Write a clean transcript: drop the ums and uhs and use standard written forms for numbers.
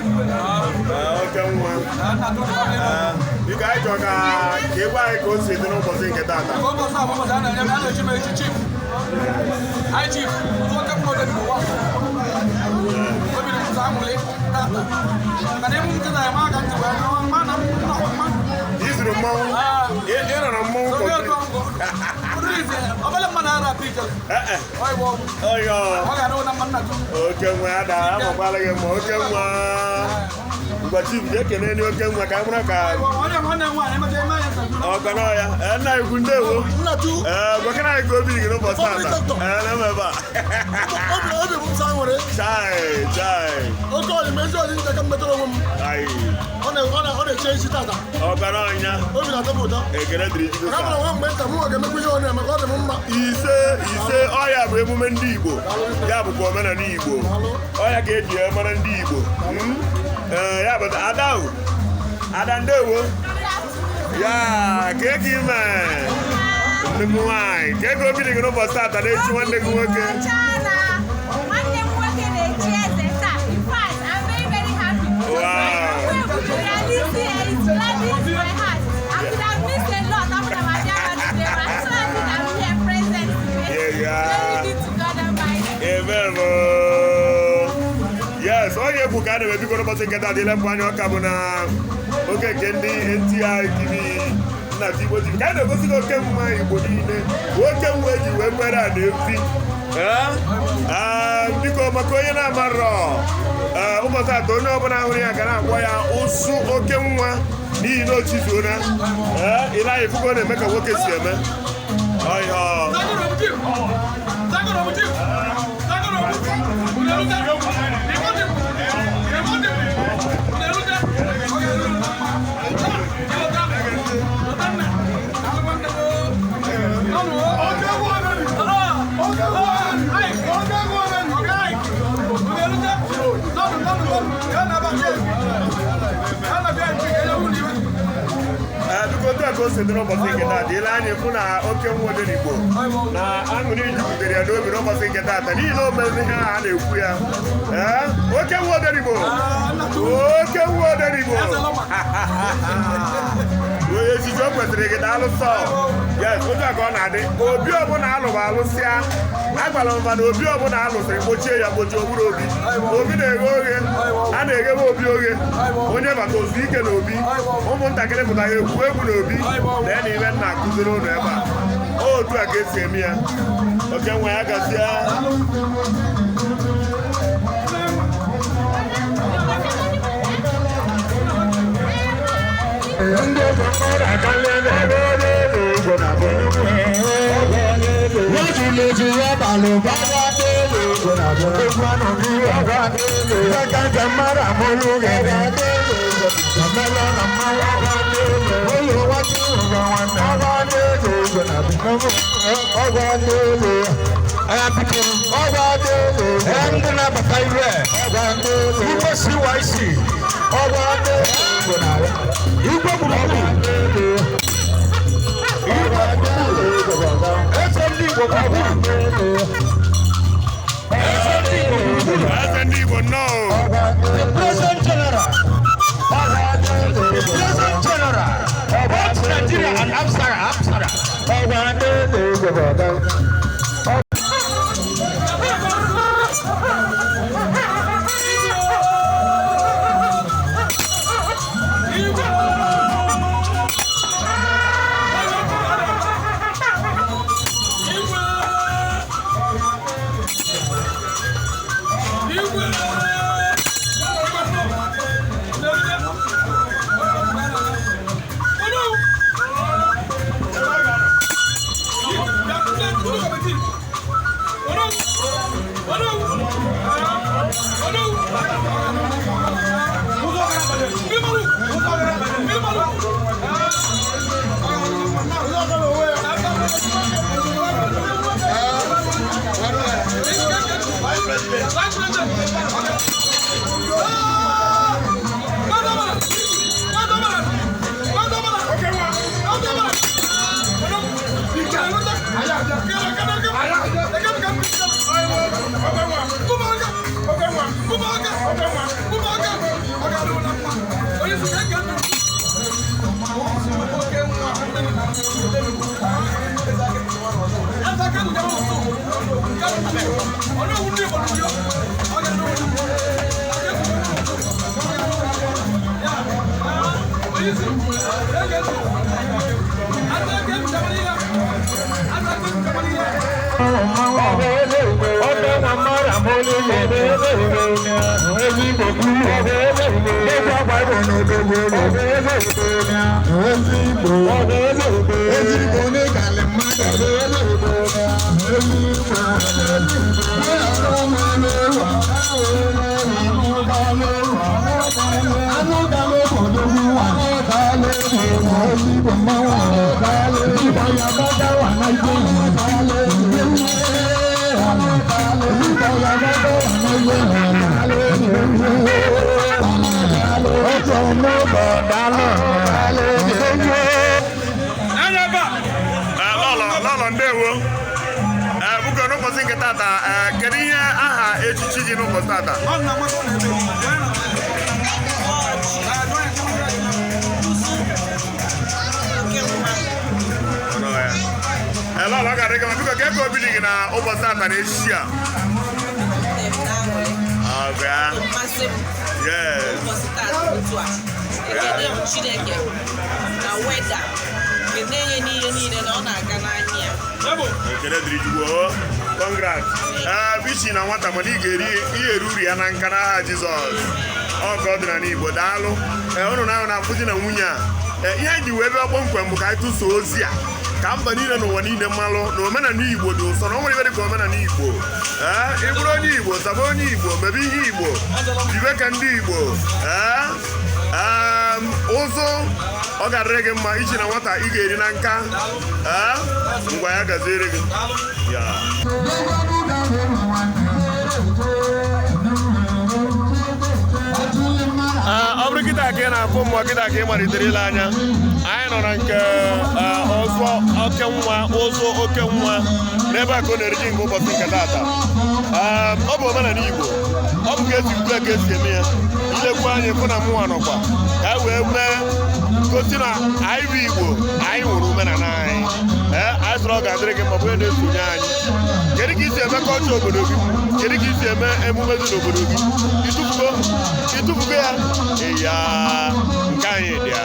Oke nwa, biko, anyị chọrọ ka ị gwa anyị ka o si dị n'ụbọchị nke taata. Ụbọchị a bụ ụbọchị a na-enye, a na-echi m echi chief, high chief, oke mma Odenigbo wa. Obi dị m ụzọ aṅụrị tata maka na emu nkịta ya ma aka ntị wee nọ ma na m nọ ma. Izuru mmọnwụ, ị nọrọ mmọnwụ. Obi otu complete. ọgụ ụdịrị ize obele mmadụ ara apị ijele. Ee. Ọ igbo ọgwụ. Ọyọ. Ọ ga-adị na mma nna tu. Oke nwa, ada amakwala gị ma oke nwa. Ngwa, chief, jee kene ndị oke nwa ka a mara ka. Onye nwanne m nwaanyị emecha eme anya nta. Ọkọ ya. Ee, nna ikwu, ndewo. Nna tu. Ee, gwakana anyị ka obi dị gị n'ụbọchị taata. Ee, na ebe a. Obi bụ m sa nwere. Chai chai. Oke ọyị m, ezi ọyị nta ka m metara onwe m. Ai. Ọ na-eche isi tata. Ọkọ ọnya. Obi na-atọ m ụtọ. Ekele dịrị Chukwu. Maka na nwa mgbe nta m nwa ga-emekwa ihe ọ na-eme ka ọ dị m mma. Ise ise, ọya bụ emume ndị Igbo, ya bụkwa omenala Igbo, ọya ka eji mara ndị Igbo. Ee, ya bụ ada ahụ. Ada, ndewo. Ya ka eke ime nnukwu nwaanyị ka ego obi dị gị n'ụbọchị taata na-echi nwanne gị nwoke. Nwanne m nwoke na-echi eze taa. In fact, I'm very, very happy. Wow. Reality is gladdening my heart. I could have missed a lot after my dad today, but I'm so happy that I'm here present today. Yeah. Glory be to God Almighty. Amen o. Yes, onye egwu ka a na-eme. Biko, n'ụbọchị nke taa dịle mbụ anya ọka bụ na oge nke ndị NTI TV, nna Igbo TV, ka anyị na-egosi gị oke mma Igbo niile, oke nwa eji wee kwere a na-efi. Ee, biko, maka onye na-amarọ, ee, ụbọchị atọ onye ọbụla hụrụ ya ga na-akpọ ya ụsụ oke nwa, n'ihi na o chizuona. Ee, ile anyị fụgo na-eme ka nwoke si eme ọhịa. Zagoro bụ chief. Zagoro bụ chief. Zagoro bụ. Unu erute. Igbo dị. Igbo dị. Unu erute. Ọ ga-eru na mma. Ịlọta. Lọta nna. Alụ nwanne m o. Nọnụ o. Ah. Ah. Ai. Ọga ai. Unu erute. Nọnụ, nọnụ, nọnụ. Ya na-aba chief. Ya na-abịa nchi ka enye unu iwe. Ee, biko, otu a ka o si dị n'ụbọchị nke taata. Ile anya fụ na oke nwa Odenigbo na aṅụrị jupụtara ya n'obi n'ụbọchị nke taata, n'ihi na o mere ihe a na-ekwu ya. Ee, oke nwa Odenigbo, oke nwa Odenigbo, onye echichi o kwesịrị gị. Daalụ sọ. Yes, otu a ka ọ na-adị. Obi ọbụla alụrụ alụsịa, agwara m fa na obi ọbụla alụsịrị kpochie ya kpochie, okpuru obi, obi na-eghe oghe, a na-eghebe obi oghe. Onye bata ozu ike na obi, ụmụntakịrị pụta ha egwu egwu na obi na ya na ihe nna akụziri ụlọ ebe a. Otu a ka esi eme ya. Oke nwa, ya gazie. Ndị na-abata ire igwe CYC, igwe gburugburu, igwe gburugburu, eze ndị Igbo gburugburu, eze ndị Igbo gburugburu. Eze ndị Igbo, nnọọ. The President General, the President General, both Nigeria and Apsara, Apsara. Igwe! Igwe! Lọlọ, lọlọ, ndewo. Ee, bụko n'ụbọchị nke tata, ee, kedu ihe aha echichi gị n'ụbọchị tata? Ọnụ ya. Ee, lọlọ, ọ ga-adị gị mma. Biko, kee ka obi dị gị na ụbọchị tata na echichi a? Ọ bụ ya. Mmasị m. Yes. Ụbọchị taa otu a, ekele m Chineke na weda nke na-enye n'ihe niile na ọ na-aga n'anya ya. Ekele dịrị Chukwu o. Congrats. Ee, bichi na nwata mana ị ga-eri ihe eri uru ya na nka n'aha Jizọs. Ọ ka ọ dị n'ala Igbo, daalụ. Ee, unu na na-afụzi na nwunye a. Ee, ihe anyị ji wee bịa kpọmkwem bụ ka anyị tụsoo ozi a ka mba niile n'ụwa niile malụ na omenala Igbo dị ụsọ, na o nwere ibe dị ka omenala Igbo. Ee, ị bụrụ onye Igbo, zaba onye Igbo, mebe ihe Igbo, bibe ka ndị Igbo. Ee, ụzụ ọ ga-adịrị gị mma iji na nwata ị ga-eri na nka. Ee, ngwa, ya gaziere gị ya. Ee, ọ bụrụ kịta ka ị na-afụ mmụọ, kịta ka ị malitere ile anya, anyị nọ na nke ee, ọzọ oke nwa, ụzụ oke nwa n'ebe a ka ọ na-eriji nke ụbọchị nke tata. Ee, ọ bụ omenala Igbo, ọ bụ ka esi ukwu ya ka esi eme ya. Ilekwa anyị fụ na mụnwa nọkwa ka anyị wee mee gosi na anyị bụ Igbo, anyị nwere omenala anyị. Ee, anyị sọrọ ọ ga-adịrị gị mma bụ onye na-esonye anyị. Kedu ka isi eme kọlchọ obodo gị? Kedu ka isi eme emume dị n'obodo gị? Ịtụfugo, ịtụfugo ya. Ịya nke anyị dị ya.